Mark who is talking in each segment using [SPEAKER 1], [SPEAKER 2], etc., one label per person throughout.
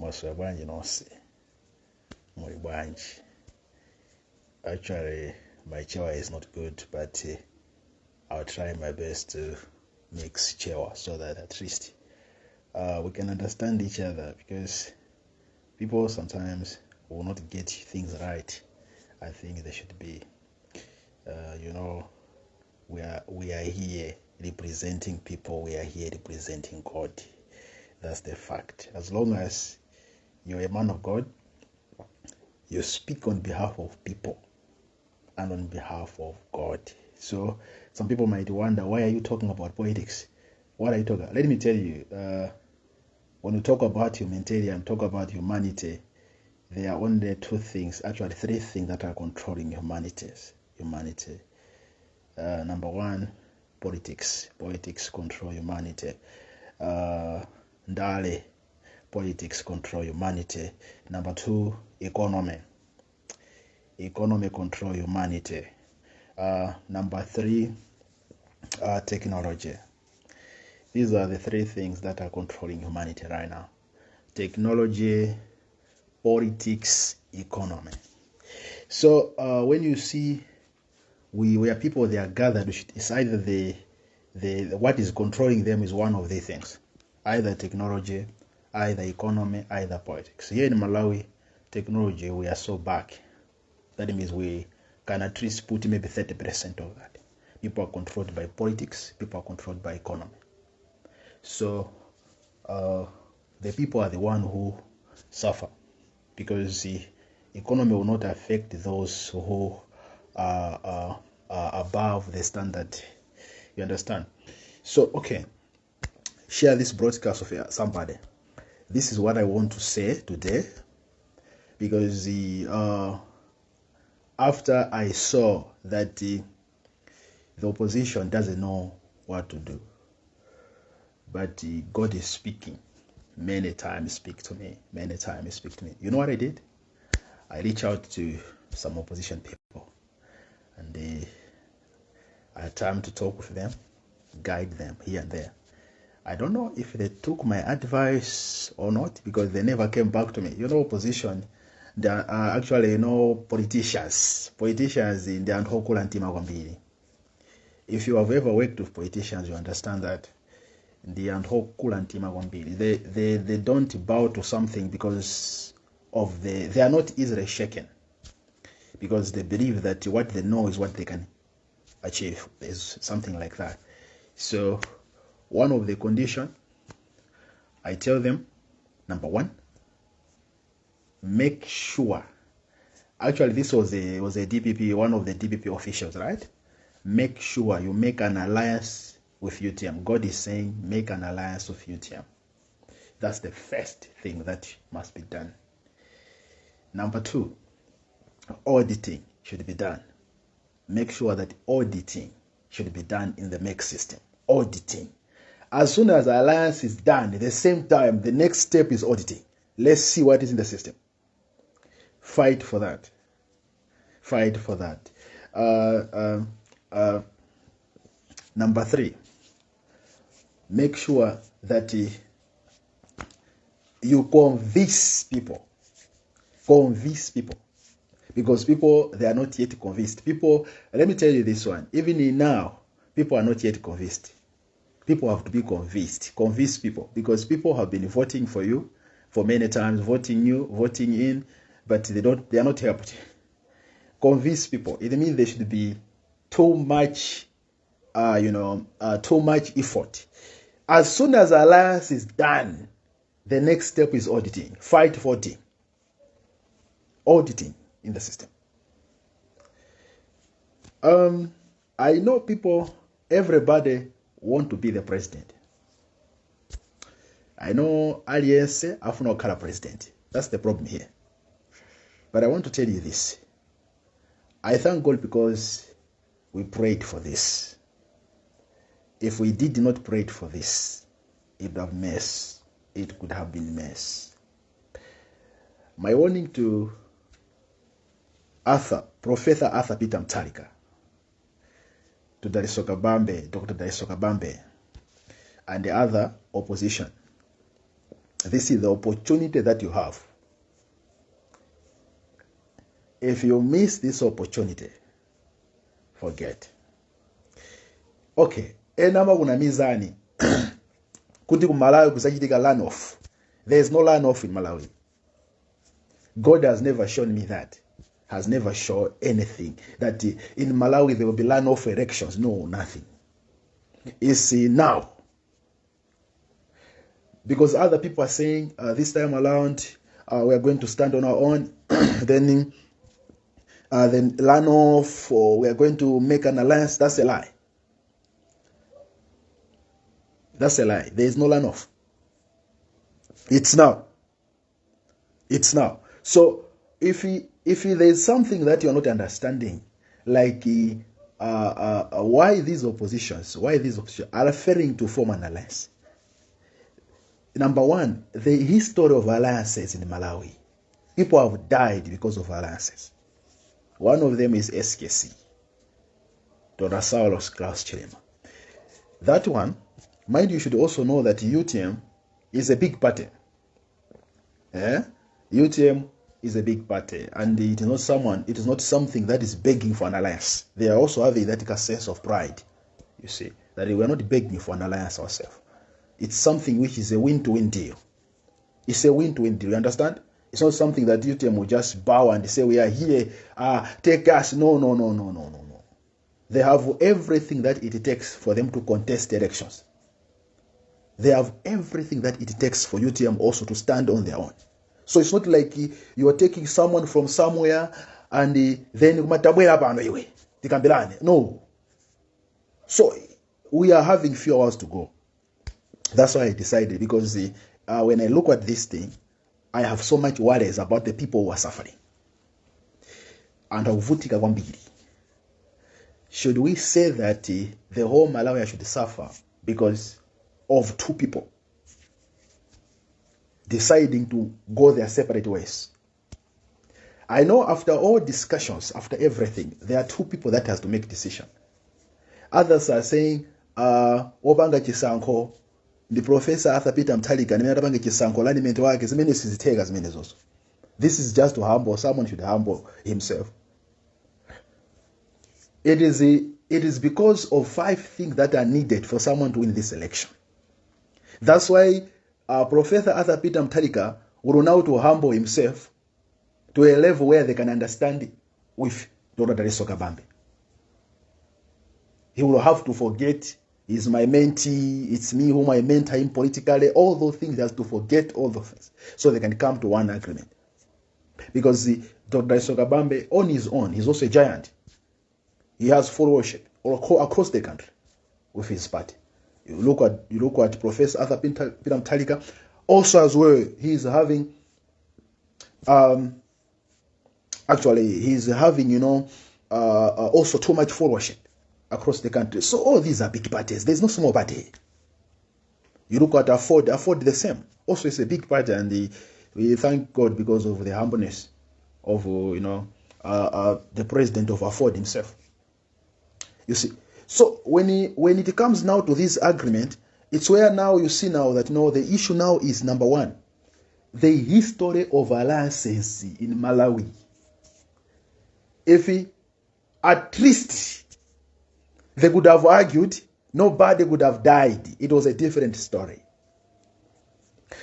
[SPEAKER 1] Mwaswera bwanji nonse? Muli bwanji? Actually, my Chewa is not good, but I'll try my best to mix Chewa so that at least we can understand each other, because people sometimes will not get things right. I think they should be, we are here representing people. We are here representing God. That's the fact. As long as you're a man of God, you speak on behalf of people and on behalf of God. So some people might wonder, why are you talking about politics? What are you talking about? Let me tell you, when you talk about humanitarian, talk about humanity, there are only two things, actually three things that are controlling humanity. Humanity. Number one, politics. Politics control humanity. Ndale, politics control humanity. Number two, economy. Economy control humanity. Number three, technology. These are the three things that are controlling humanity right now: technology, politics, economy. So when you see we where people, they are gathered, it's either the what is controlling them is one of the things, either technology, either economy, either politics. Here in Malawi, technology, we are so back. That means we can at least put maybe 30% of that. People are controlled by politics, people are controlled by economy. So the people are the one who suffer, because the economy will not affect those who are above the standard. You understand? So, okay, share this broadcast of somebody. This is what I want to say today, because after I saw that the opposition doesn't know what to do, but God is speaking. Many times speak to me. Many times speak to me. You know what I did? I reached out to some opposition people, and I had time to talk with them, guide them here and there. I don't know if they took my advice or not, because they never came back to me. Opposition, they are actually, politicians. Politicians ndi anthu okula mtima kwambiri. If you have ever worked with politicians, you understand that ndi anthu okula mtima kwambiri. They don't bow to something because of the, they are not easily shaken, because they believe that what they know is what they can achieve. There's something like that. So one of the condition I tell them, number one, make sure, actually this was a DPP, one of the DPP officials, right? Make sure you make an alliance with UTM. God is saying make an alliance with UTM. That's the first thing that must be done. Number two, auditing should be done. Make sure that auditing should be done in the MEC system. Auditing. As soon as alliance is done, at the same time, the next step is auditing. Let's see what is in the system. Fight for that. Fight for that. Number three, make sure that you convince people. Convince people. Because people, they are not yet convinced. People, let me tell you this one. Even now, people are not yet convinced. People have to be convinced. Convince people. Because people have been voting for you for many times, voting you, voting in, but they don't, they are not helped. Convince people. It means there should be too much, too much effort. As soon as alliance is done, the next step is auditing. Fight for auditing. Auditing in the system. I know people, everybody want to be the president. I know aliyense afuna kukhala president. That's the problem here. But I want to tell you this. I thank God because we prayed for this. If we did not pray for this, it would have mess. It could have been mess. My warning to Arthur, Professor Arthur Peter Mutharika, to Dalitso Kabambe, Dr. Dalitso Kabambe, and the other opposition. This is the opportunity that you have. If you miss this opportunity, forget. Okay, ena amakunamizani kuti ku Malawi kuzachitika runoff. There is no runoff in Malawi. God has never shown me that. Has never shown anything that in Malawi there will be runoff elections. No, nothing. It's now. Because other people are saying this time around we are going to stand on our own. Then runoff, or we are going to make an alliance. That's a lie. That's a lie. There is no runoff. It's now. It's now. So if there is something that you are not understanding, like why these oppositions are failing to form an alliance. Number one, the history of alliances in Malawi. People have died because of alliances. One of them is SKC, Dr. Saulos Klaus Chilima. That one, mind you, should also know that UTM is a big party. Eh? UTM is a big party, and it is not something that is begging for an alliance. They are also having that sense of pride, you see, that we are not begging for an alliance ourselves. It's something which is a win-to-win deal. It's a win-to-win deal, you understand? It's not something that UTM will just bow and say, we are here, take us. No, no, no, no, no, no, no. They have everything that it takes for them to contest elections. They have everything that it takes for UTM also to stand on their own. So it's not like you are taking someone from somewhere and then kumatabwera pano iwe tikambirane. No. So we are having few hours to go. That's why I decided, because when I look at this thing, I have so much worries about the people who are suffering. And akuvutika kwambiri. Should we say that the whole Malawi should suffer because of two people deciding to go their separate ways? I know after all discussions, after everything, there are two people that has to make decision. Others are saying, wopanga chisankho ndi Professor Arthur Peter Mutharika amene atapanga chisankho running mate wake zimene sizitheka zimenezozo. This is just to humble, someone should humble himself. It is because of five things that are needed for someone to win this election. That's why Professor Arthur Peter Mutharika will now to humble himself to a level where they can understand with Dr. Dalitso Kabambe. He will have to forget he's my mentee, it's me whom I mentor him politically, all those things, he has to forget all those things so they can come to one agreement. Because Dr. Dalitso Kabambe, on his own, he's also a giant. He has followership all across the country with his party. You look at Professor Arthur Peter Mutharika, also as well, he's having actually he's having also too much followership across the country. So all these are big parties. There's no small party. You look at AFORD, AFORD the same. Also, it's a big party, and we thank God because of the humbleness of the president of AFORD himself. You see, so when it comes now to this agreement, it's where now you see now that no, the issue now is number one, the history of alliances in Malawi. If at least they could have argued, nobody would have died. It was a different story.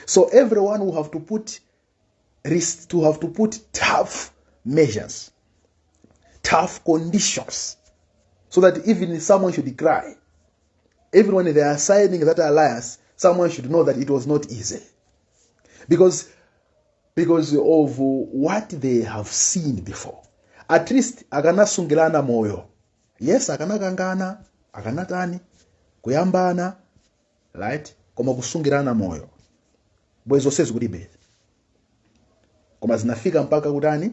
[SPEAKER 1] So everyone will have to put risk to have to put tough measures, tough conditions, so that even if someone should cry, even when they are signing that alliance, someone should know that it was not easy. Because of what they have seen before. At least akanasungirana moyo. Yes, akanakangana, akanatani, kuyambana, right? Koma kusungirana moyo. Bwezi zonse zikulibe. Koma zinafika mpaka kutani?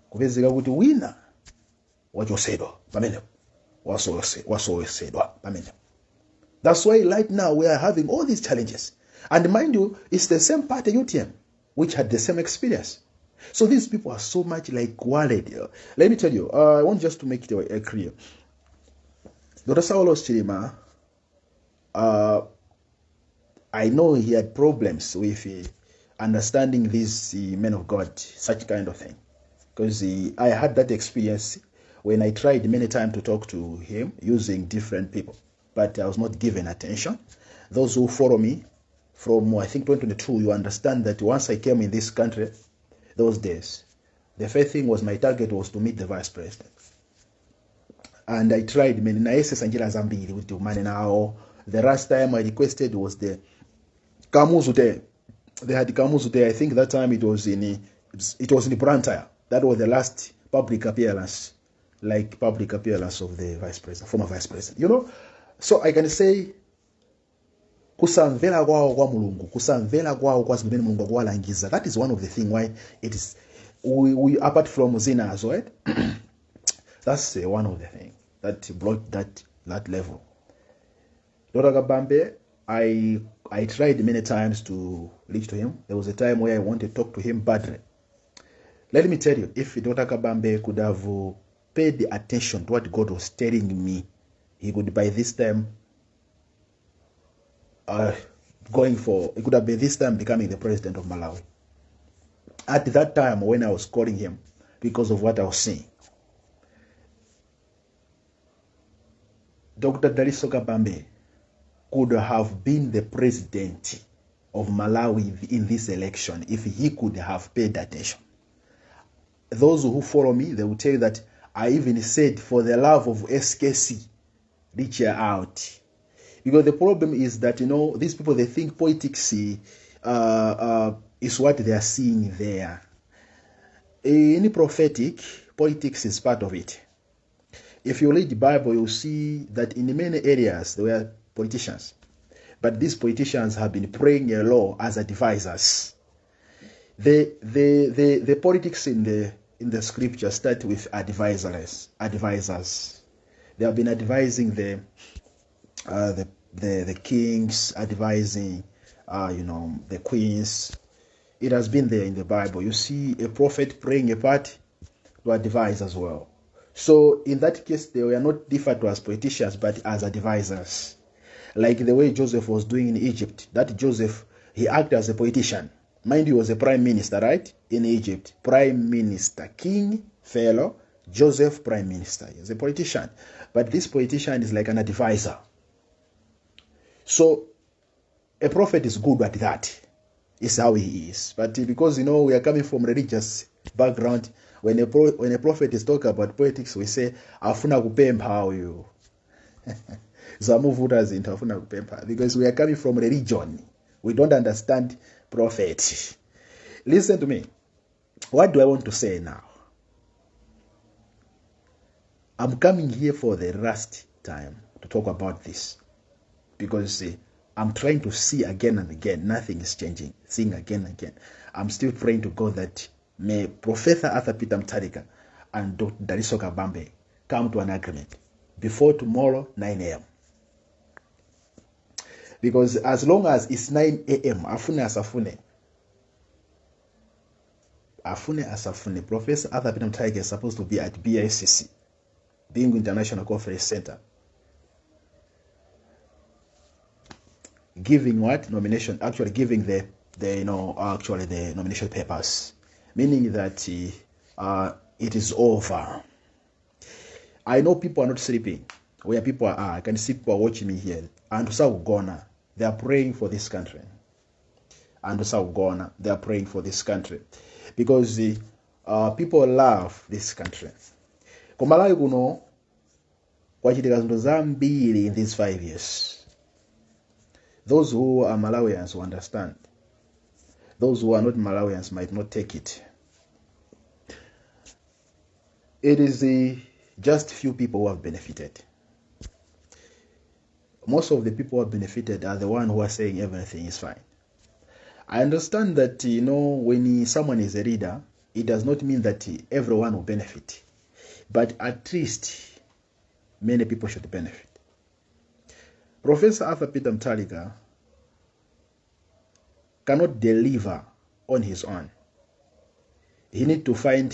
[SPEAKER 1] Kupezeka kuti wina wachosedwa pamenepo. Wasowesedwa pamenepo. That's why right now we are having all these challenges. And mind you, it's the same party, UTM, which had the same experience. So these people are so much like worried. Let me tell you, I want just to make it clear. Dr. Saulos Chilima I know he had problems with understanding these men of God, such kind of thing. Because I had that experience when I tried many times to talk to him using different people, but I was not given attention. Those who follow me from, I think, 2022, you understand that once I came in this country, those days, the first thing was my target was to meet the vice president. And I tried many, nayesetsa njira zambiri kuti tikumane nawo. The last time I requested was the Kamuzu Day. They had Kamuzu Day. I think that time it was in Blantyre. That was the last public appearance, like public appearance of the vice president, former vice president. So I can say kusamvera kwawo kwa Mulungu, kusamvera kwawo kwa zimene Mulungu akuwalangiza, that is one of the thing why it is we apart from zinazo, right? That's one of the thing that blocked that level. Dr. Kabambe, I tried many times to reach to him. There was a time where I wanted to talk to him badly. Let me tell you, if Dr. Kabambe could have paid attention to what God was telling me, he could by this time going for, he could have been this time becoming the president of Malawi. At that time when I was calling him, because of what I was seeing. Dr. Dalitso Kabambe could have been the president of Malawi in this election if he could have paid attention. Those who follow me, they will tell you that I even said, for the love of SKC, reach out. Because the problem is that, these people, they think politics is what they are seeing there. In prophetic, politics is part of it. If you read the Bible, you'll see that in many areas there were politicians. But these politicians have been playing a role as advisors. The politics in the scripture start with advisors. Advisors. They have been advising the kings, advising the queens. It has been there in the Bible. You see a prophet praying a part to advise as well. So in that case, they were not different to as politicians, but as advisors. Like the way Joseph was doing in Egypt. That Joseph, he acted as a politician. Mind you, he was a prime minister, right? In Egypt. Prime minister, king, pharaoh, Joseph, prime minister. He was a politician. But this politician is like an advisor. So a prophet is good at that. It's how he is. But because, we are coming from religious background, when a prophet is talking about politics, we say, afuna kupempha uyu. Zamuvuta zinthu, afuna kupempha. Because we are coming from religion. We don't understand prophet. Listen to me. What do I want to say now? I'm coming here for the last time to talk about this. Because I'm trying to see again and again. Nothing is changing. Seeing again and again. I'm still praying to God that may Professor Arthur Peter Mutharika and Dr. Dalitso Kabambe come to an agreement before tomorrow, 9 a.m. Because as long as it's 9 a.m., afune asafune, afune asafune, Professor Arthur Peter Mutharika is supposed to be at BICC, Bingu International Conference Center, giving what? Nomination, actually giving the you know, actually the nomination papers, meaning that it is over. I know people are not sleeping. Where people are, I can see people are watching me here. And Gona, they are praying for this country. And Gona, they are praying for this country. Because the people love this country. Ku Malawi kuno, kwachitika zinthu zambiri in these 5 years. Those who are Malawians will understand. Those who are not Malawians might not take it. It is the just few people who have benefited. Most of the people who have benefited are the ones who are saying everything is fine. I understand that, when someone is a leader, it does not mean that everyone will benefit. But at least many people should benefit. Professor Arthur Peter Mutharika cannot deliver on his own. He needs to find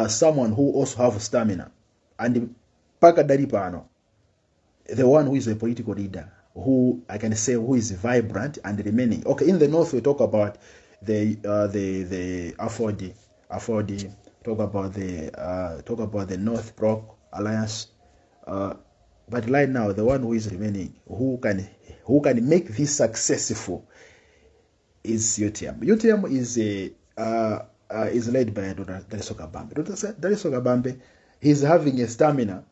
[SPEAKER 1] someone who also have stamina. And pakadali pano, the one who is a political leader who I can say who is vibrant and remaining. Okay, in the north we talk about the Afodi, talk about the North Bloc Alliance, but right now the one who is remaining, who can make this successful, is UTM. UTM is is led by Dr. Dalitso Kabambe. Dr. Dalitso Kabambe, he's having a stamina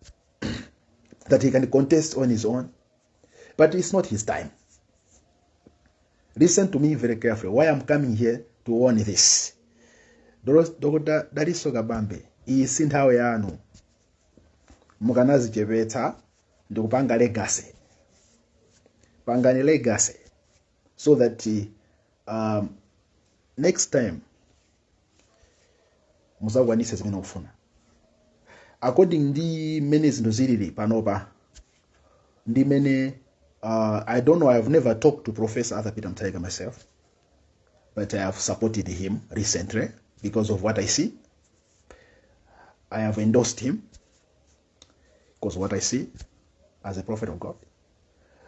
[SPEAKER 1] that he can contest on his own, but it's not his time. Listen to me very carefully. Why I'm coming here to warn this. Dr. Dalitso Kabambe, iyi si nthawi yanu. Mukanazichepetsa ndikupanga legacy. Pangani legacy so that next time muzakwanise zimene mukufuna. According ndi mmene zinthu zilili panopa, ndi mmene I don't know, I have never talked to Professor Arthur Peter Mutharika myself, but I have supported him recently because of what I see. I have endorsed him because of what I see as a prophet of God.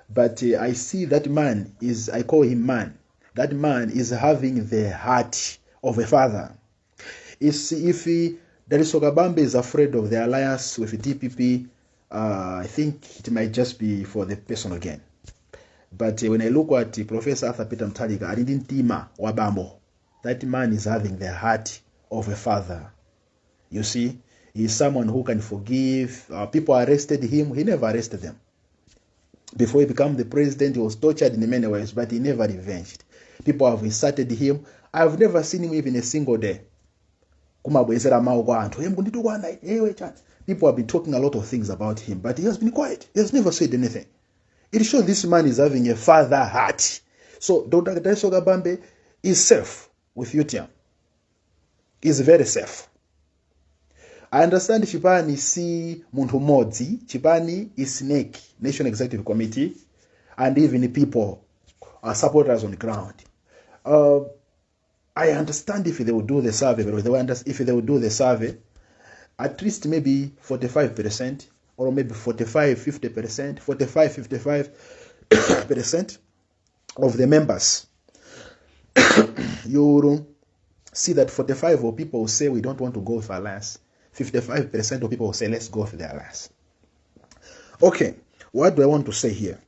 [SPEAKER 1] But I see that man is, I call him man, that man is having the heart of a father. If Dalitso Kabambe is afraid of the alliance with DPP, I think it might just be for the personal gain. But when I look at Professor Arthur Peter Mutharika, ali ndi mtima wa bambo. That man is having the heart of a father. You see, he's someone who can forgive. People arrested him. He never arrested them. Before he became the president, he was tortured in many ways, but he never revenged. People have insulted him. I've never seen him even a single day. Kumabwezera mawu kwa anthu. People have been talking a lot of things about him, but he has been quiet. He has never said anything. It shows this man is having a father heart. So Dr. Dalitso Kabambe is safe with UTM. Is very safe. I understand Chipani si munthu mmodzi. Chipani is NEC, National Executive Committee, and even the people are supporters on the ground. I understand if they will do the survey, but if they will do the survey, at least maybe 45% or maybe 45, 50%, 45, 55% of the members. You will see that 45 of people will say we don't want to go with alliance. 55% of people will say let's go with the alliance. Okay, what do I want to say here?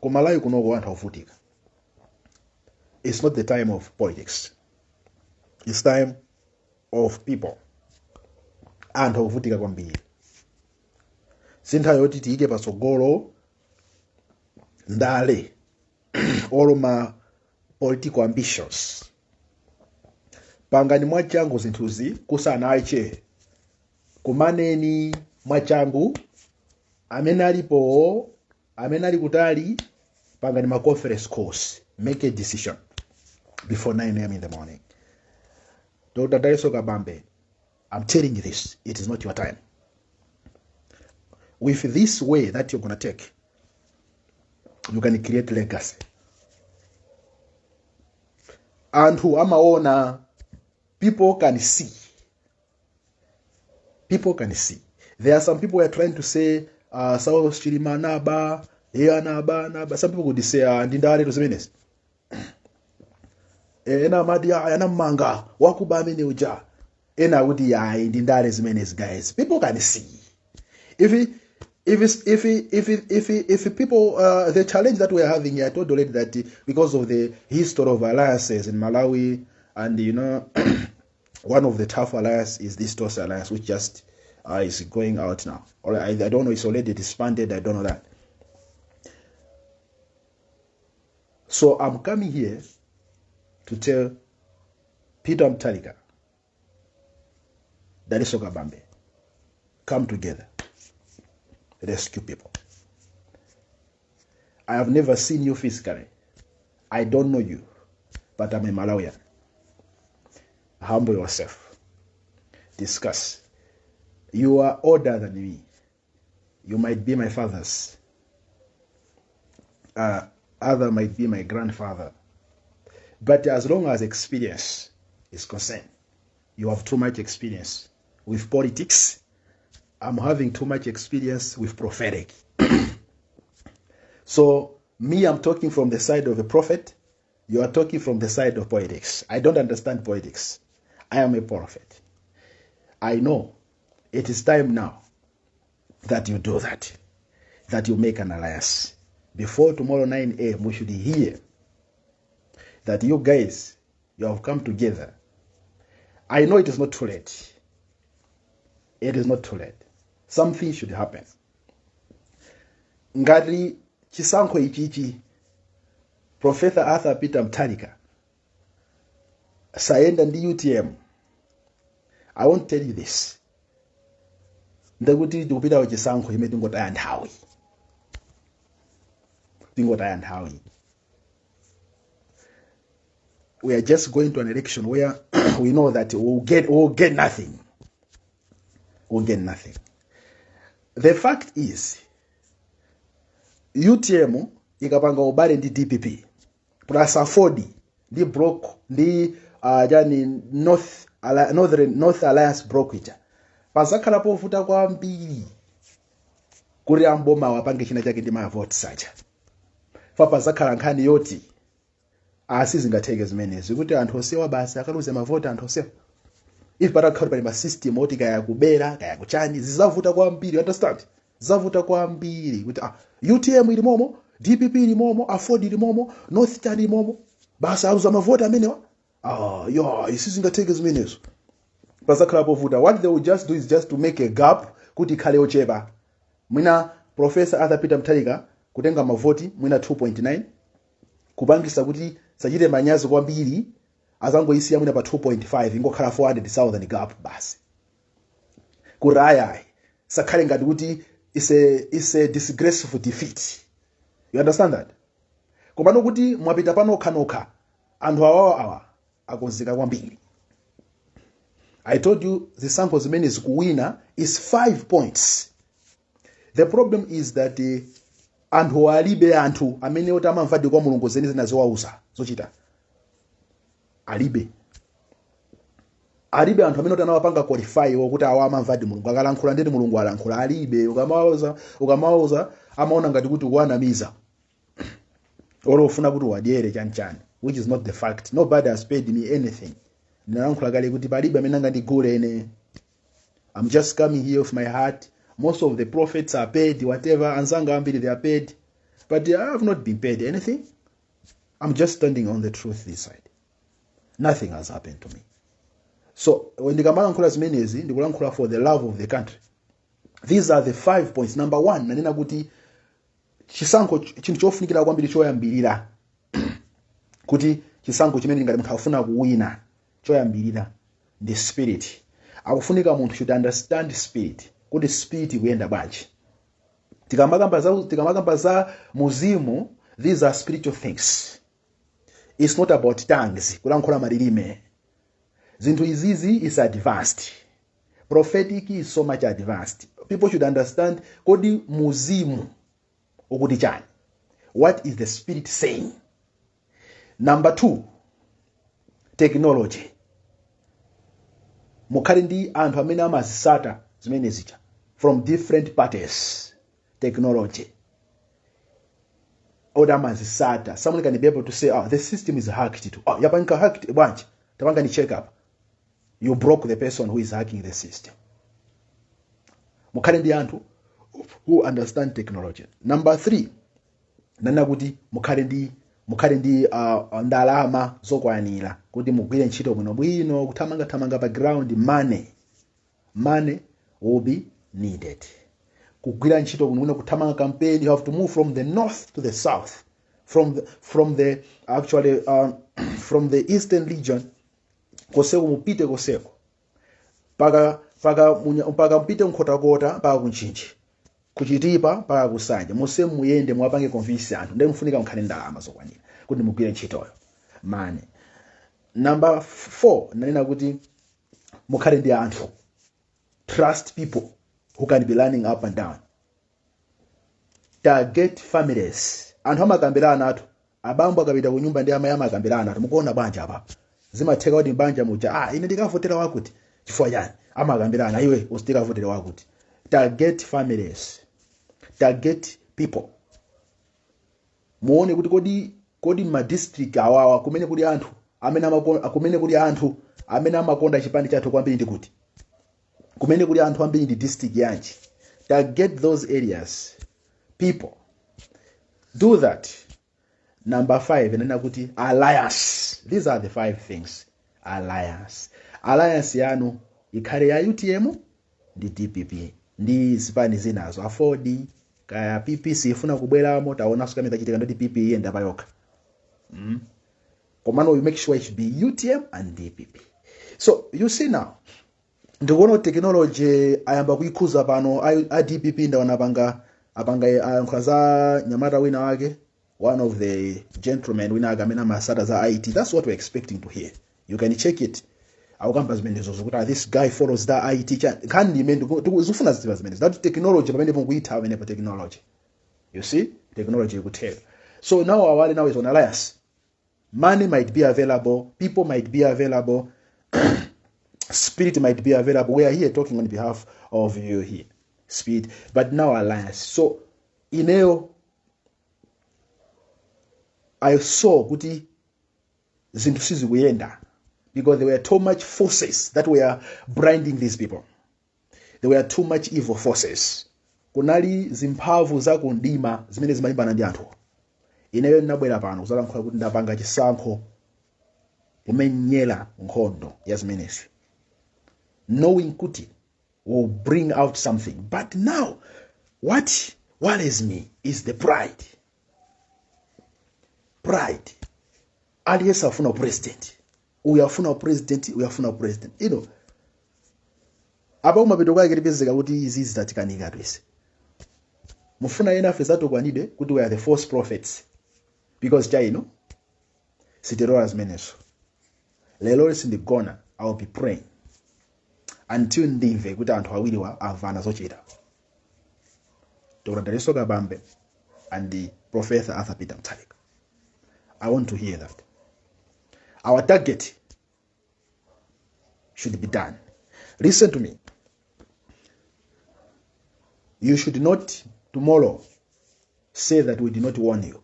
[SPEAKER 1] Kumalawi kunoko anthu akuvutika. It's not the time of politics. It's time of people. Anthu akuvutika kwambiri. Si nthawi yoti tiyike patsogolo ndale or ma political ambitions. Pangani mwachangu zinthuzi kusanache. Kumaneni mwachangu amene alipo, amene ali kutali, pangani ma conference calls. Make a decision before 9 a.m. in the morning. Dr. Dalitso Kabambe, I'm telling you this, it is not your time. With this way that you're going to take, you can create legacy. And who amaona, people can see. People can see. There are some people who are trying to say, Saulos Chilima naba, naba, naba. Some people could say, ndindale zimenezi. Ena amati anamanga wakuba amene uja. Ena akuti ayi ndindale zimenezi, guys. People can see. If people, the challenge that we are having here, I told already that because of the history of alliances in Malawi, and you know, one of the tough alliances is this Tonse Alliance, which just is going out now. Or I don't know, it's already disbanded, I don't know that. So I'm coming here to tell Peter Mutharika, Dalitso Kabambe, come together, rescue people. I have never seen you physically. I don't know you, but I'm a Malawian. Humble yourself. Discuss. You are older than me. You might be my father's. Other might be my grandfather. But as long as experience is concerned, you have too much experience with politics I'm having too much experience with prophetic. So me, I'm talking from the side of a prophet. You are talking from the side of politics. I don't understand politics. I am a prophet. I know it is time now that you do that, that you make an alliance. Before tomorrow 9 a.m., we should hear that you guys, you have come together. I know it is not too late. It is not too late. Something should happen. Ngati chisankho ichichi, Professor Arthur Peter Mutharika sayenda ndi UTM, I won't tell you this, ndekuti tikupita chisankho chimene tingotaya nthawi, tingotaya nthawi. We are just going to an election where we know that we'll get nothing. We'll get nothing. The fact is, UTM ikapanga ubale ndi DPP plus AFORD ndi bloc ndi jani North, Northern, North Alliance bloc ija, pazakhala povuta kwambiri kuti amboma apange china chake ndi mavoti sacha fa. Pazakhala nkhani yoti asizingatheke zimenezi kuti anthu osewa basi akaluze mavoti. Anthu osewa, if patakhala pali ma system oti kaya kubera, kaya kuchani, zizavuta kwambiri. You understand? Zizavuta kwambiri kuti UTM ili momo, DPP ili momo, AFORD ili momo, North chani ili momo, basi aluza mavoti amenewa. Yo, isizingatheke zimenezo. Pazakhala povuta. What they will just do is just to make a gap kuti ikhale yochepa. Mwina Professor Arthur Peter Mutharika kutenga mavoti mwina 2.9, kupangisa kuti sachite manyazi kwambiri, azangoisiya mwina pa 2.5, ingokhala 400,000 gap basi, kuti ayayi, sakhale ngati kuti is a disgraceful defeat. You understand that? Komano kuti mwapita panokhanokha, anthu awawa awa akonzeka kwambiri. I told you, zisankho zimene zikuwina is 5 points. The problem is that anthu alibe anthu amene oti amamvadi kwa Mulungu zeni zina zowauza zochita. Alibe anthu amene oti anawapanga qualify wokuti awa amamvadi Mulungu, akalankhula ndeti Mulungu alankhula. Alibe. Ukamawauza amaona ngati kuti ukuwanamiza olo ufuna kuti wadyere chanichani, which is not the fact. Nobody has paid me anything. Ndinalankhula kale kuti palibe amene angandigule ine. I'm just coming here with my heart. Most of the prophets are paid, whatever. Anzanga ambiri, they are paid, but I have not been paid anything. I'm just standing on the truth this side. Nothing has happened to me. So when ndikamalankhula zimenezi, ndikulankhula for the love of the country. These are the five points. Number one, nanena kuti chisankho, chinthu chofunikira kwambiri choyambirira kuti chisankho chimene ngati munthu akufuna kuwina, choyambirira ndi spirit. Akufunika munthu should understand spirit, kuti spirit ikuyenda bwanji. Tikamakamba za muzimu, these are spiritual things. It's not about tongues, kulankhula malilime. Zinthu izizi is advanced. Prophetic is so much advanced. People should understand kodi muzimu ukuti chani, what is the spirit saying. Number two, technology. Mukhale ndi anthu amene amazisata zimene zija from different parties, technology oti amazisata. Someone can be able to say, "Oh, the system is hacked too. Oh, yapanga hacked bwanji? Tapanga ni check up." You broke the person who is hacking the system. Mukhale ndi anthu who understand technology. Number three, nanena kuti mukhale ndi ndalama zokwanira kuti mugwire ntchito bwinobwino, kuthamangathamanga pa ground. Money will be needed kugwira ntchito bwinobwino, kuthamanga campaign. You have to move from the north to the south, from the actually from the eastern region koseko, mupite koseko paka mpite Nkhotakota mpaka kuNchinji, kuChitipa mpaka kuSanje, mose muyende, mwapange convince anthu. Ndiye mufunika mukhale ndalama zokwanira kuti mugwire ntchitoyo, money. Number 4, nanena kuti mukhale ndi anthu, trust people who can be running up and down. Target families. Anthu amakambirana athu, abambo akapita ku nyumba ndi amayi amakambirana athu, "Mukuona bwanji apa?" Zimatheka kuti mbanja muja, "Ah, ine ndikavotera wakuti." Chifukwa chani? Amakambirana, "Iwe usitikavotera wakuti." Target families, target people. Muone kuti kodi ma district awawa kumene kuli anthu amene kumene kuli anthu amene amakonda chipani chathu kwambiri ndi kuti, kumene kuli anthu ambiri ndi district yanji. Target those areas, people. Do that. Number 5, inena kuti alliance. These are the 5 things. Alliance. Alliance yanu ikhale ya UTM ndi DPP ndi zipani zinazo, AFORD kaya PPC ifuna kubweramo, taonanso kamene kachitika ndi DPP iyenda payokha. Komano you make sure it should be UTM and DPP. So you see now, ndikuona technology ayamba kuikhuza pano a DPP ndaona apanga ayankhula za nyamata wina wake, one of the gentlemen wina wake amene amasata za IT. That's what we're expecting to hear. You can check it. Akukamba zimenezo zokuti this guy follows the IT cha nkhani imene zikufuna zidziwa zimenezo. That technology pamene ponkuitha pamene pa technology. You see, technology ikutheka. So now our now is on alliance. Money might be available, people might be available, spirit might be available. We are here talking on behalf of you here. Spirit, but now alliance. So ineyo I saw kuti zinthu sizikuyenda because there were too much forces that were blinding these people. There were too much evil forces. Kunali zimphamvu za kundima zimene zimalimbana ndi anthu. Ineyo ndinabwera pano kuzalankhula kuti ndapanga chisankho kumenyera nkhondo ya zimenezi, knowing kuti will bring out something. But now what worries me is the pride. Pride. Aliyense afuna president. Uyu afuna president, uyu afuna president. You know, apa kumapeto kwake tipezeka kuti izi zitatikanika twese. Mufuna ena afe zatukwanide kuti we are the false prophets. Because chaino sitirola zimenezo. Lero sindigona, I will be praying until ndimve kuti anthu awiriwa amvana zochita. Dr. Daliso Kabambe and the Professor Arthur Peter Mutharika. I want to hear that. Our target should be done. Listen to me. You should not tomorrow say that we did not warn you.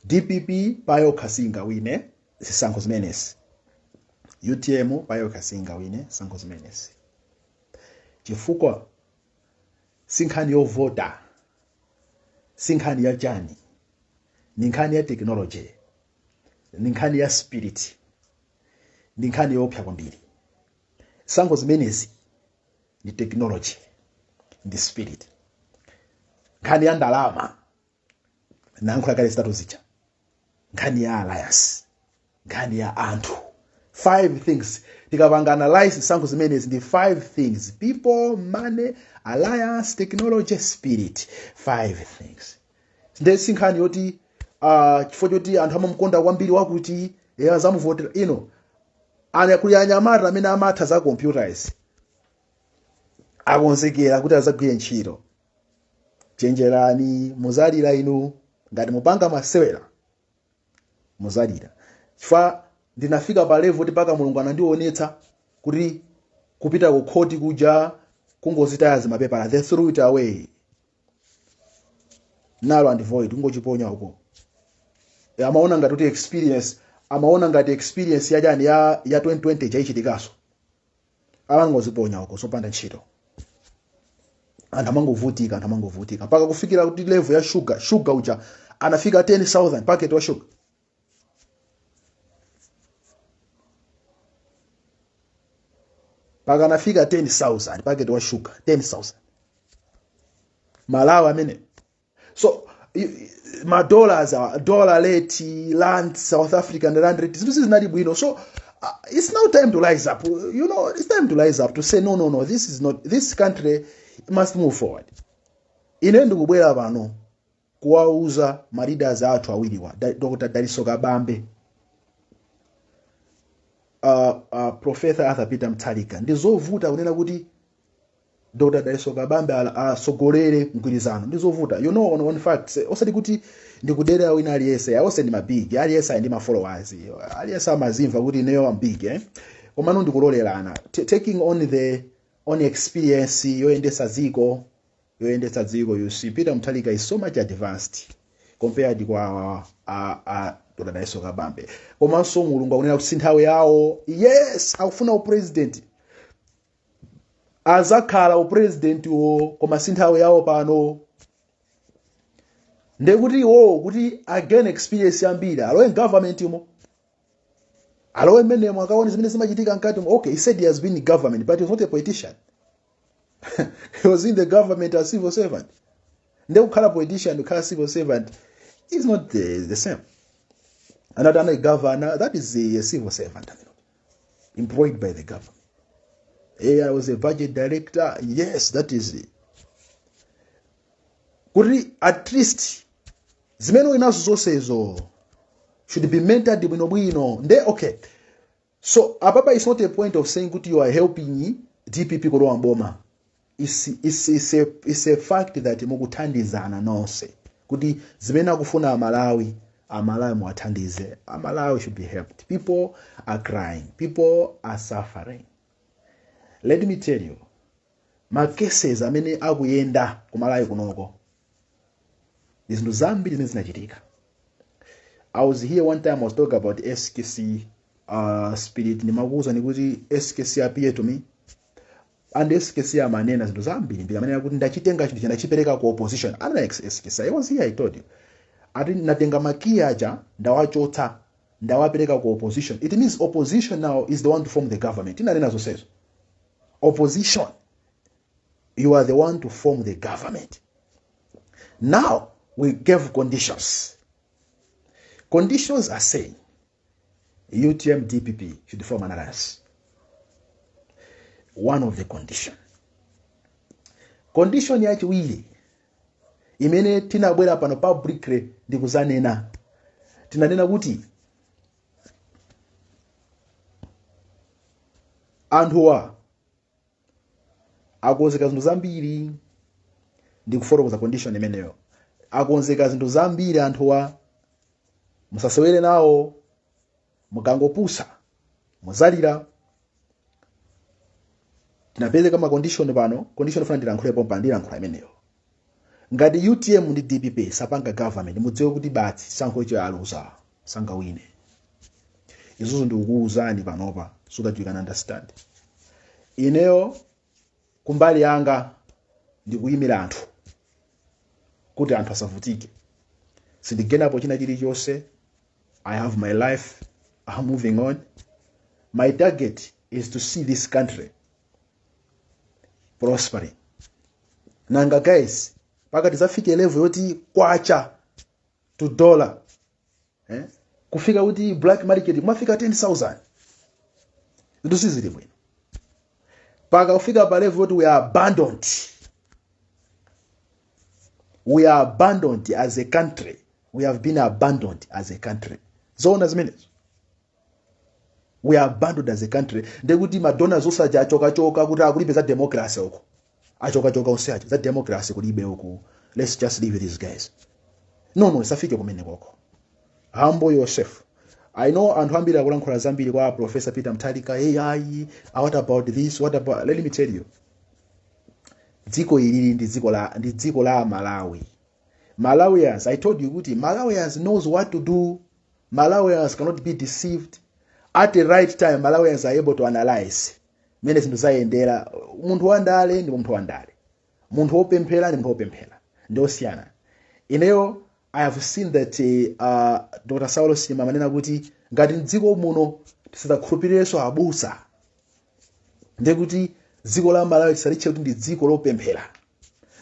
[SPEAKER 1] DPP payo kasinga wine zisankho zimenezi. UTM payo kasinga wine zisankho zimenezi. Chifukwa si nkhani yovota, si nkhani ya chani, ni nkhani ya technology, ni nkhani ya spirit, ni nkhani yopsa kwambiri. Zisankho zimenezi ni technology, ndi spirit. Nkhani ya ndalama, nayankhula kale zitatu zija. Nkhani ya alliance, nkhani ya anthu. 5 things. Tikapanga analyze zisankho zimenezi ndi 5 things: people, money, alliance, technology, spirit. 5 things. Nde si nkhani yoti chifukwa choti anthu amamukonda kwambiri wakuti iye azamuvotera ino. Ana kuli anyamata amene amatha za computers akonzekera kuti azagwire ntchito. Chenjerani, muzalira inu ngati mupanga masewera, muzalira. Chifukwa ndinafika pa level kuti paka Mulungu anandionetsa kuti kupita ku khoti kuja kungozitaya zimapepala, they threw it away, null and void, kungochiponya uko. Amaona ngati kuti experience, amaona ngati experience ya chani ya 2020 chaichitikaso, amangoziponya uko sopanda ntchito. Anthu amangovutika, anthu amangovutika mpaka kufikira kuti level ya sugar, sugar uja anafika 10,000 packet wa sugar. Mpaka anafika 10,000 packet wa sugar, 10,000 Malawi amene. So ma dollars, dollar rate, rand, South African rand rate, zinthu zinali bwino. So it's now time to rise up. You know, it's time to rise up to say no, no, no, this is not, this country must move forward. Ine ndikubwera pano kuwauza ma leaders athu awiriwa, Dr. Daliso Kabambe, Professor Arthur Peter Mutharika. Ndizovuta kunena kuti Dr. Daliso Kabambe asogolere mgwirizano, ndizovuta. You know, on fact, osati kuti ndikudera wina aliyense, onse ndi mabig, aliyense ali ndi ma followers, aliyense amazimva kuti ineyo am big, Komano ndikulolerana. Taking on the On experience yoyendesa dziko, yoyendetsa dziko, you see, Peter Mutharika is so much advanced compared kwa a Dr. Dalitso Kabambe. Komanso Mulungu akunena kuti si nthawi yawo. Yes, akufuna upresident, azakhala upresident wo, koma si nthawi yawo pano. Ndekuti iwowo kuti again experience yambiri, alowe government mo, alowe mmenemo, akaone zimene zimachitika mkati mo. Okay, he said he has been in government, but he was not a politician. He was in the government as civil servant. Nde kukhala politician, kukhala civil servant is not the same. Anati anali governor, that is a civil servant employed by the government. Hey, I was a budget director. Yes, that is it. Kuti at least zimene uli nazo zonsezo should be mentored bwinobwino. Nde okay, so apapa it's not a point of saying kuti you are helping DPP kulowa mboma. It's a fact that mukuthandizana nonse kuti zimene akufuna Amalawi, Amalawi muwathandize. Amalawi should be helped. People are crying, people are suffering. Let me tell you, ma cases amene akuyenda kumalawi kunoko ndi zinthu zambiri zimene zinachitika. I was here one time, I was talking about SKC spirit. Ndimakuwuza kuti SKC appear to me and SKC amanena zinthu zambiri mbiri. Amanena kuti ndachitenga chinthu ndachipereka ku opposition. Anena SKC. I was here, I told you, ati natenga makiyi aja, ndawachotsa, ndawapereka ku opposition. It means opposition now is the one to form the government. Tinanena zonsezo. Opposition, you are the one to form the government. Now we gave conditions. Conditions are saying UTM DPP should form an alliance. One of the condition. Condition yachiwiri imene tinabwera pano publicly ndikuzanena, tinanena kuti anthuwa akonzeka zinthu zambiri. Ndikufotokoza condition imeneyo. Akonzeka zinthu zambiri anthuwa, musasewere nawo, mukangopusa muzalira. Tinapereka ma condition pano. Condition funa ndilankhulepo pano, ndilankhula imeneyo. Ngati UTM ndi DPP sapanga government, mudziwe kuti basi, chisankho icho aluza, sangawine. Izozo ndikukuwuzani panopa so that you can understand. Ineyo kumbali yanga ndikuyimira anthu kuti anthu asavutike. Sindigenapo china chilichonse. I have my life, I'm moving on. My target is to see this country prospering. Nanga guys, pakati zafike level yoti kwacha to dollar, eh? Kufika kuti black market kumafika 10,000, zinthu sizili bwino. Paka kufika pa level yoti we are abandoned, we are abandoned as a country. We have been abandoned as a country. Zoona zimenezo? We are abandoned as a country. Ndekuti madonors osaja achokachoka kuti akulibe za democracy uko, achokachoka onse aja, za democracy kulibe uku, let's just leave these guys. No, isafike kumene koko. Humble yourself. I know anthu ambiri akulankhula zambiri kwa Professor Peter Mutharika. Hey, ayi, what about this, what about? Let me tell you, dziko ilili ndi dziko la Malawi. Malawians, I told you kuti Malawians knows what to do. Malawians cannot be deceived. At the right time, Malawians are able to analyze mmene zinthu zayendera. Munthu wandale ndi munthu wandale, munthu wopemphera ndi munthu wopemphera, ndi osiyana. Ineyo I have seen that Dr. Saulo Chilima amanena kuti ngati mdziko muno tisadzakhulupirirenso abusa, ndekuti dziko la Malawi tisalitche kuti ndi dziko lopemphera.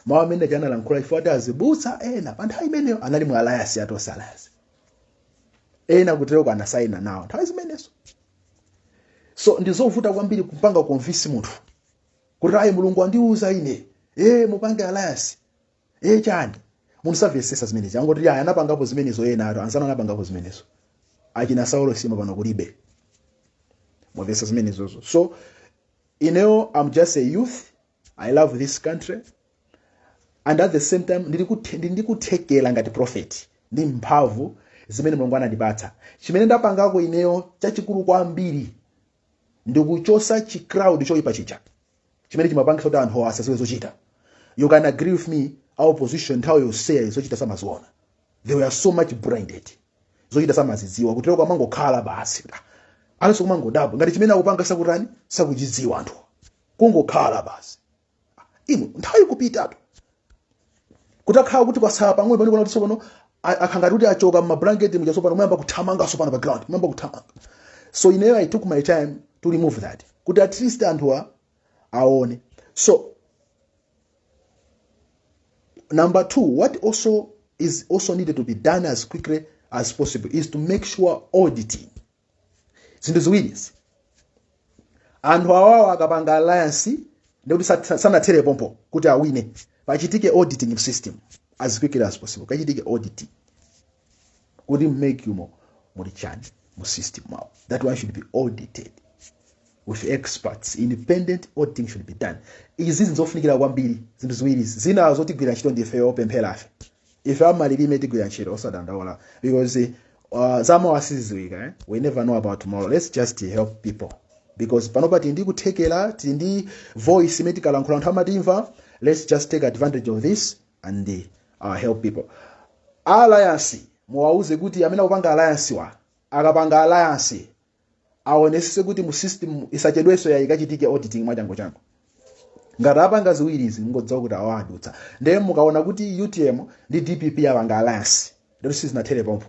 [SPEAKER 1] Mawu amene analankhula chifukwa kuti azibusa ena pa nthawi imeneyo anali mu alliance ya Tonse Alliance, ena kutereko anasaina nawo nthawi zimenezo. So ndizovuta kwambiri kupanga convince munthu kuti ayi, Mulungu andiuza ine, mupange alliance, chani. Munthu samvesesa zimenezi, angoti ayi, anapangapo zimenezo ena ato, anzanu anapangapo zimenezo, achina Saulo Chilima pano kulibe. Mwamvesa zimenezozo? So ineyo I'm just a youth. I love this country and at the same time ndili ndikuthekera ngati prophet ndi mphamvu zimene Mulungu anandipatsa. Chimene ndapangako ineyo chachikulu kwambiri ndikuchosa chi crowd choyipa chija. Chimene chimapangisa kuti anthu asaziwe zochita. You can agree with me, our opposition nthawi yonseya zochita samaziona. They were so much blinded, zochita samazidziwa, kutero kwamangokhala basi, alinso kumangodabwa ngati chimene akupanga sakutani, sakuchidziwa. Anthu kungokhala basi. Inu, nthawi ikupitatu, kutakhala kuti kwasala pang'ono pano kuti tsopano akhangati kuti achoka mmablanketi muja, tsopano muyamba kuthamanga, tsopano pa ground muyamba kuthamanga. So ineyo I took my time to remove that kuti at least anthuwa aone. So number two, what also is also needed to be done as quickly as possible is to make sure auditing. Zinthu ziwirizi, anthu awawo akapanga alliance, ndikuti sanathere pompo kuti awine, pachitike auditing system as quickly as possible. Kachitike auditing kuti make umo muli chani mu system mwawo. That one should be audited with experts. Independent auditing should be done. Izi zinzofunikira kwambiri, zinthu ziwirizi. Zina zotigwira ntchito ndife opempherafe, ife amalilime tigwira ntchito, osadandaula, because zamawa sizidziwika, eh? We never know about tomorrow. Let's just help people, because panopa tili ndi kuthekera, tili ndi voice imene tikalankhula anthu amatimva. Let's just take advantage of this and help people. Alliance, muwauze kuti amene akupanga alliance wa, akapanga alliance, aonesese kuti mu system isachedwenso ya, ikachitike auditing mwachangu changu. Ngati apanga ziwirizi, mungodziwa kuti awadutsa. Ndiye mukaona kuti UTM ndi DPP apanga alliance, ndoti sizinathere pompo.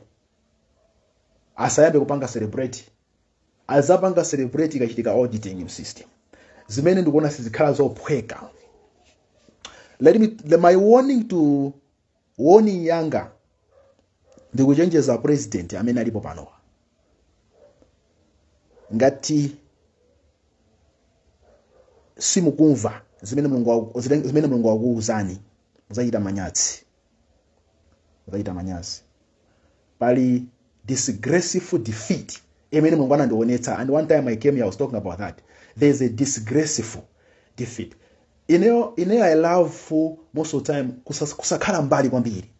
[SPEAKER 1] Asayambe kupanga celebrate, azapanga celebrate ikachitika auditing mu system, zimene ndikuona sizikhala zophweka. Let me my warning to warning yanga, ndikuchenjeza president amene alipo panowa, ngati simukumva zimene Mulungu wakuwuzani, muzachita manyazi, muzachita manyazi. Pali disgraceful defeat imene Mulungu anandionetsa, and one time I came here, I was talking about that. There's a disgraceful defeat. Ineyo I love for most of the time kusakhala mbali kwambiri,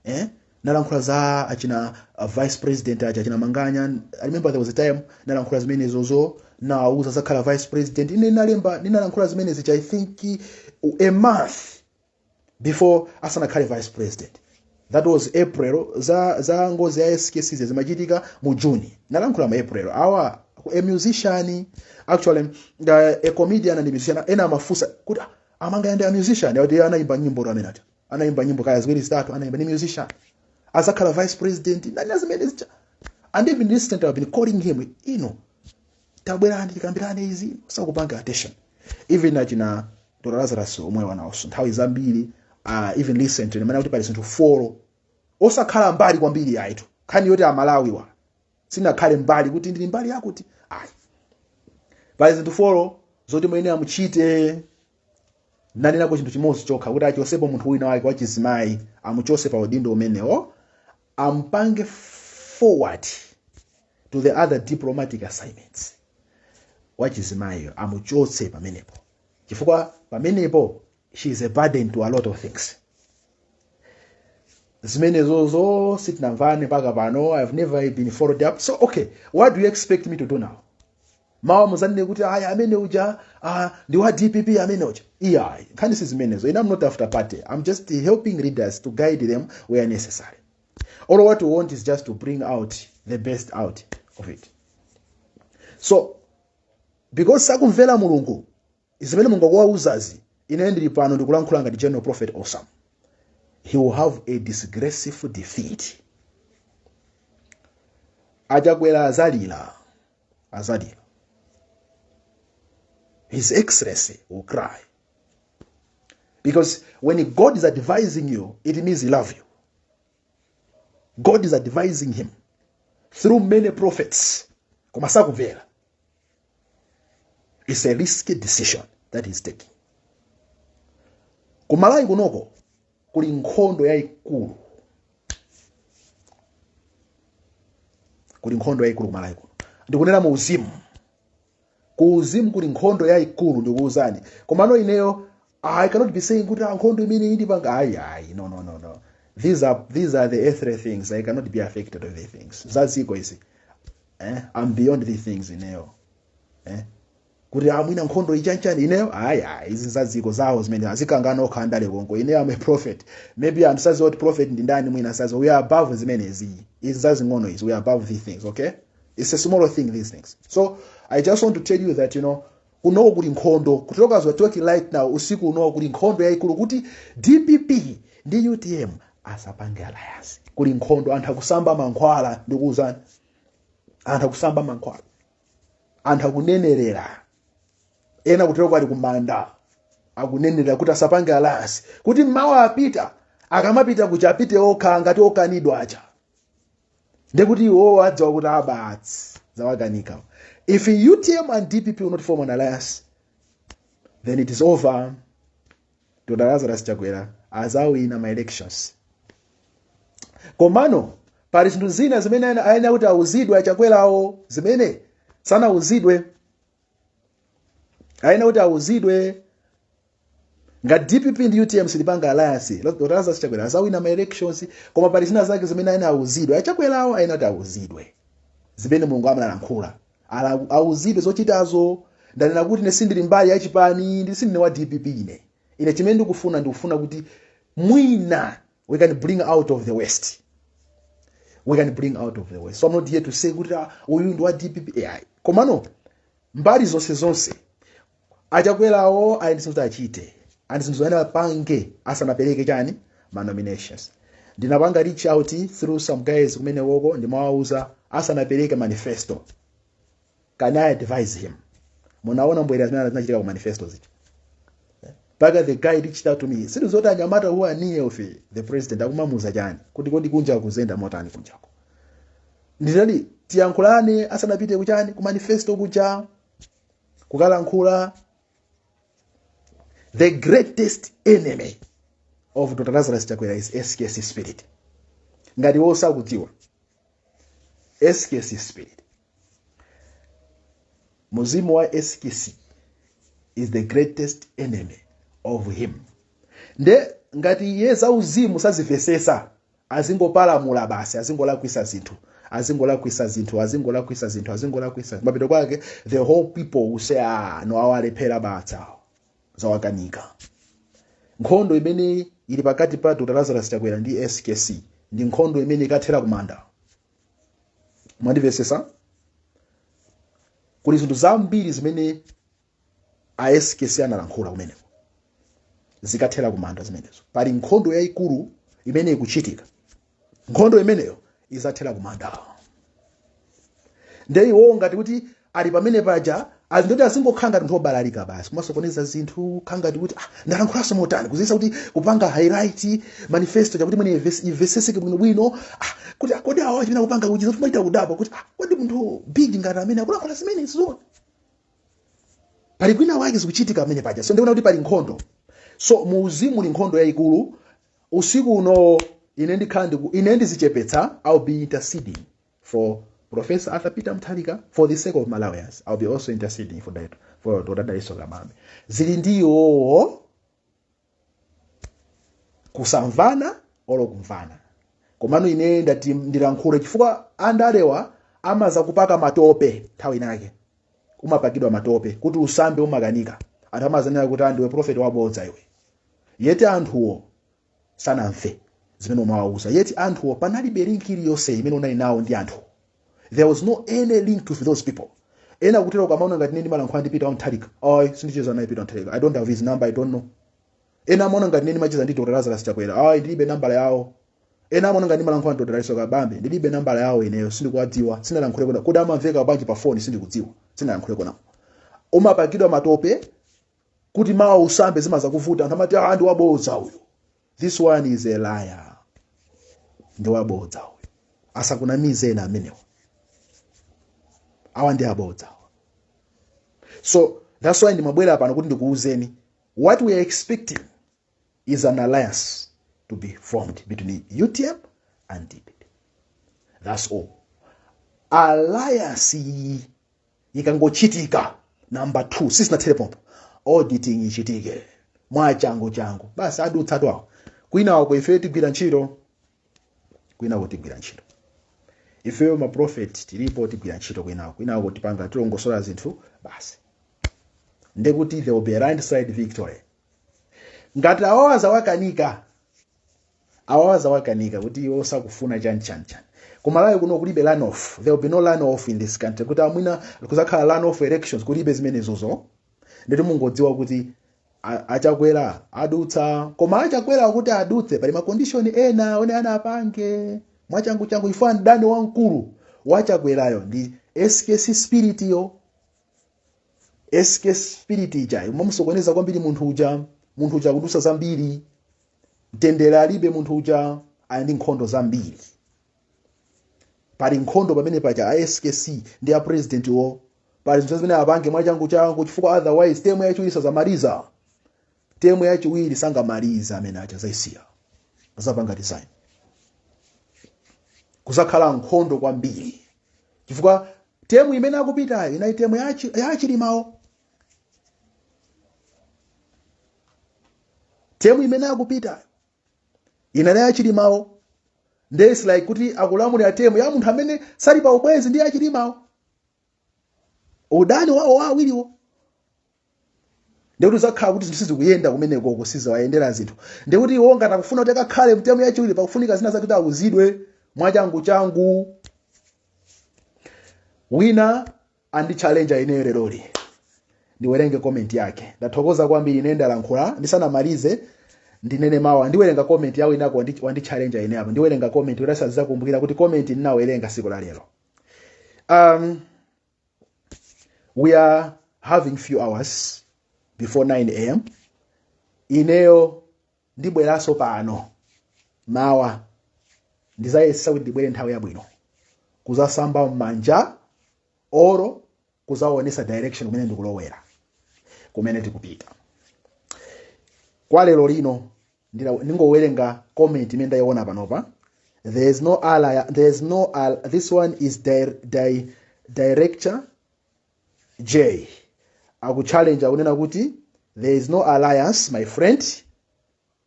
[SPEAKER 1] eh? Nalankhula za achina vice president aja, achina Manganya. I remember there was a time nalankhula zimenezozo, nawauza zakhala vice president. Ine nalemba, ninalankhula zimenezi, I think a month before asanakhale vice president. That was April. Za ngozi ya SKC zimachitika mu June, nalankhula mu April. Awa a musician, actually a comedian and a musician, ena amafusa kuti, "Ah, amanga ndi a musician?" Ati anayimba nyimbo tu, amene ati anayimba nyimbo kaya ziwiri zitatu, anayimba, ni musician, azakhala vice president nani zimene zija. And even recently I've been calling him, ino tabwerani tikambirane izi, sakupanga attention. Even achina Dr Lazarus omwe wanawonso nthawi zambiri, even recently nimene kuti pali zinthu 4, osakhala mbali kwambiri ayitu. Nkhani yoti Amalawiwa sinakhale mbali kuti ndili mbali yakuti, ayi. Pali zinthu 4 zoti mwene amuchite. Nanenako chinthu chimodzi chokha, kuti achosepo munthu wina wake wachizimayi, amuchose pa udindo umenewo, ampange forward to the other diplomatic assignments. Wachizimayiyo amuchotse pamenepo, chifukwa pamenepo she is a burden to a lot of things. Zimenezozo sitinamvane mpaka pano. I've never been followed up. So okay, what do you expect me to do now? Mawa muzanene kuti aya amene uja ndi wa DPP amene uja. Iyayi, nkhani si zimenezo. Ine I'm not after party. I'm just helping leaders to guide them where necessary. All what we want is just to bring out the best out of it. So because sakumvera Mulungu, zimene Mulungu akuwauzazi, ine ndili pano ndikulankhula ngati General Prophet Awesome, he will have a disgraceful defeat. Achakwera azalira, azalira. His Excellency will cry, because when God is advising you, it means he love you. God is advising him through many prophets, koma sakumvera. It's a risky decision that he's taking. Kumalawi kunoko kuli nkhondo yayikulu, kuli nkhondo yayikulu kumalawi kuno. Ndikunena mu uzimu, ku uzimu kuli nkhondo yayikulu, ndikuwuzani. Komano ineyo I cannot be saying kuti, ah, nkhondo imene indipanga, ayi ayi, no, no, no, no. These are the earthly things. I cannot be affected with the things za dziko izi, eh? I'm beyond these things ineyo, eh? Kuti amwina nkhondo ichanchani, ineyo ayi, ayi, izi zaziko zawo zimene azikangana okha andale konko. Ineyo am a prophet. Maybe anthu saziwa kuti prophet ndi ndani, mwina saziwa. We are above zimenezi, izi zazing'ono izi. We are above these things, okay? It's a small thing, these things. So I just want to tell you that kunoko kuli nkhondo. Kutoka as we're talking right now, usiku uno, kuli nkhondo yayikulu kuti DPP ndi UTM asapange alliance. Kuli nkhondo, anthu akusamba mankhwala. Ndikuwuzani, anthu akusamba mankhwala, anthu akunenerera, ena kutero kwali kumanda akunenerera kuti asapange alliance, kuti mmawa apita, akamapita kuja apite okha ngati okanidwa aja, ndekuti iwowo adziwa kuti abatsi zawakanika. If UTM and DPP will not form an alliance, then it is over. Dr Lazarus Chakwera azawina ma elections. Komano pali zinthu zina zimene ayenera kuti auzidwe achakwerawo, zimene sanauzidwe. Ayenera kuti auzidwe, ngati DPP ndi UTM silipanga alliance, Dr Lazarus Chakwera azawina ma elections. Koma pali zina zake zimene ayenera auzidwe achakwerawo, ayenera kuti auzidwe zimene Mulungu amalankhula. Auzidwe zochitazo. Ndanena kuti ine sindili mbali yachipani, ndi sindine wa DPP. Ine chimene ndikufuna, ndikufuna kuti mwina we can bring out of the worst, we can bring out of the worst. So I'm not here to say kuti, ah, uyu ndi wa DPP, ai. Komano mbali zonse zonse, achakwerawo ali ndi zinthu achite, and zinthu zimene apange asanapereke chani, ma nominations. Ndinapanga reach out through some guys kumene woko, ndimawauza asanapereke manifesto, can I advise him? Munaona mbwera zimene zinachitika ku manifesto zija, mpaka the guy reached out to me. Sinthu zoti anyamata who are near of the president akumamuza chani, kuti kodi kunja kuzenda motani kunjako? Ndinati tiyankhulane asanapite kuchani, ku manifesto kuja kukalankhula. The greatest enemy of Dr Lazarus Chakwera is SKC spirit. Ngati wosakudziwa, SKC spirit, muzimu wa SKC is the greatest enemy of him. Nde ngati iye zauzimu sazimvesesa, azingopalamula basi, azingolakwisa zinthu, azingolakwisa zinthu, azingolakwisa zinthu, azingolakwisa. Mapeto kwake the whole people will say, "Ah, no, awalephera batsa, zawakanika." Nkhondo imene ili pakati pa Dr Lazarus Chakwera ndi SKC ndi nkhondo imene ikathera kumanda. Mwandimvesesa? Kuli zinthu zambiri zimene a SKC analankhula kumeneko, zikathera kumanda zimenezo. Pali nkhondo yayikulu imene ikuchitika, nkhondo imeneyo izathera kumanda. Nde iwo ngati kuti ali pamene paja, azindoti azingokhala ngati munthu wobalalika basi, kumasokoneza zinthu, khala ngati kuti, ah, ndalankhulaso motani, kuzisa kuti kupanga highlight manifesto chakuti mwene iveseseke bwinobwino, ah, kuti, ah, kodi awa chimene akupanga kuchiza, tumachita kudabwa kuti, ah, kodi munthu big ngati amene akulankhula zimene zona, pali kwina wake zikuchitika pamene paja. So ndikuona kuti pali nkhondo. So muuzimu muli nkhondo yayikulu. Usiku uno ine ndikhala ine ndizichepetsa. I'll be interceding for Professor Arthur Peter Mutharika for the sake of Malawians. I'll be also interceding for that, for Dr Daliso Kabambe. Zili ndiwo kusamvana olo kumvana, komano ine ndati ndilankhule chifukwa andalewa amaza kupaka matope. Nthawi inake umapakidwa matope kuti usambe umakanika. Anthu amazanena kuti andiwe prophet wabodza iwe, yeti anthuwo sanamve zimene umawauza, yeti anthuwo panalibe link iliyonse imene unali nawo ndi anthu. There was no any link with those people. Ena kutero ukamaona ngati ine ndimalankhula ndi Peter Mutharika, ayi, sindicheza naye Peter Mutharika. I don't have his number, I don't know. Ena amaona ngati ine ndimacheza ndi Dr Lazarus Chakwera, ayi, ndilibe nambala yawo. Ena amaona ngati ndimalankhula ndi Dr Daliso Kabambe, ndilibe nambala yawo ineyo, sindikuwadziwa, sinalankhuleko nawo. Kodi amamveka bwanji pa foni? Sindikudziwa, sinalankhuleko nawo. Umapakidwa matope kuti mawa usambe zimaza kuvuta. Anthu amati, "Ah, ndi wabodza uyu, this one is a liar, ndi wabodza uyu." Asakunamize ena amenewo, awa ndi abodza. So that's why ndimabwera pano kuti ndikuwuzeni, what we are expecting is an alliance to be formed between UTM and DPP. That's all. Alliance iyi ikangochitika, number 2, sizinathere pompo, auditing ichitike mwachangu changu basi, adutsa awo. Kwinako ife tigwira ntchito, kwinako tigwira ntchito ifeyo ma prophet tilipo, tigwira ntchito kwinako. Kwinako tipanga, tilongosola zinthu basi. Ndekuti there will be a landslide victory. Ngati awawa zawakanika, awawa zawakanika kuti iwo sakufuna chani chani chani, kumalawi kuno kulibe runoff. There will be no runoff in this country, kuti amwina kuzakhala runoff elections, kulibe zimenezozo. Nditi mungodziwa kuti achakwera adutsa. Koma achakwera kuti adutse, pali ma condition ena one anapange mwachangu changu. Ifo mdani wamkulu wachakwerayo ndi SKC spirit yo. SK spirit ija imamusokoneza kwambiri munthu uja. Munthu uja akudusa zambiri, mtendere alibe. Munthu uja ali ndi nkhondo zambiri. Pali nkhondo pamene paja a SKC ndi a president wo. Pali zinthu zimene apange mwachangu changu, chifukwa otherwise term yachiwiri sazamaliza. Term yachiwiri sangamaliza amene acha, zaisiya, azapanga resign. Kuzakhala nkhondo kwambiri, chifukwa term imene akupitayo inali term yachilimawo. Term imene akupitayo inali yachilimawo. Nde it's like kuti akulamulira term ya munthu amene sali pa ubwenzi ndi achilimawo, udani wawo wa awiriwo. Ndikuti zakhala kuti zinthu sizikuyenda kumeneko, kusizawayendera zinthu. Ndikuti iwo ngati akufuna kuti akakhale m'term yachiwiri, pakufunika zina zakuti awuzidwe mwachangu changu. Wina andi-challenge ineyo leroli, ndiwerenge comment yake. Ndathokoza kwambiri. Ine ndalankhula ndisanamalize, ndinene mawa. Ndiwerenga comment yawo inako wandi-challenge ine apo. Ndiwerenga comment kuti asazizakumbukira kuti comment ndinawerenga siku la lero. We are having few hours before 9 a.m. Ineyo ndibweranso pano mawa, ndizayesa kuti ndibwere nthawi yabwino kuzasamba m'manja oro kuzaonesa direction kumene ndikulowera, kumene tikupita. Kwa lero lino ndingowerenga comment imene ndayiona panopa. There is no ally, there is no this one is director J akuchallenge, akunena kuti there is no alliance, my friend,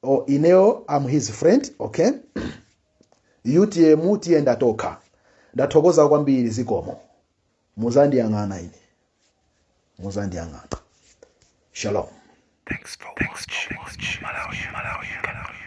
[SPEAKER 1] or ineo am his friend. Okay, UTM tiyenda tokha. Ndathokoza kwambiri, zikomo. Muzandiyang'ana ine, muzandiyang'ana. Shalom.
[SPEAKER 2] Thanks for watching. Malawi, Malawi, Malawi.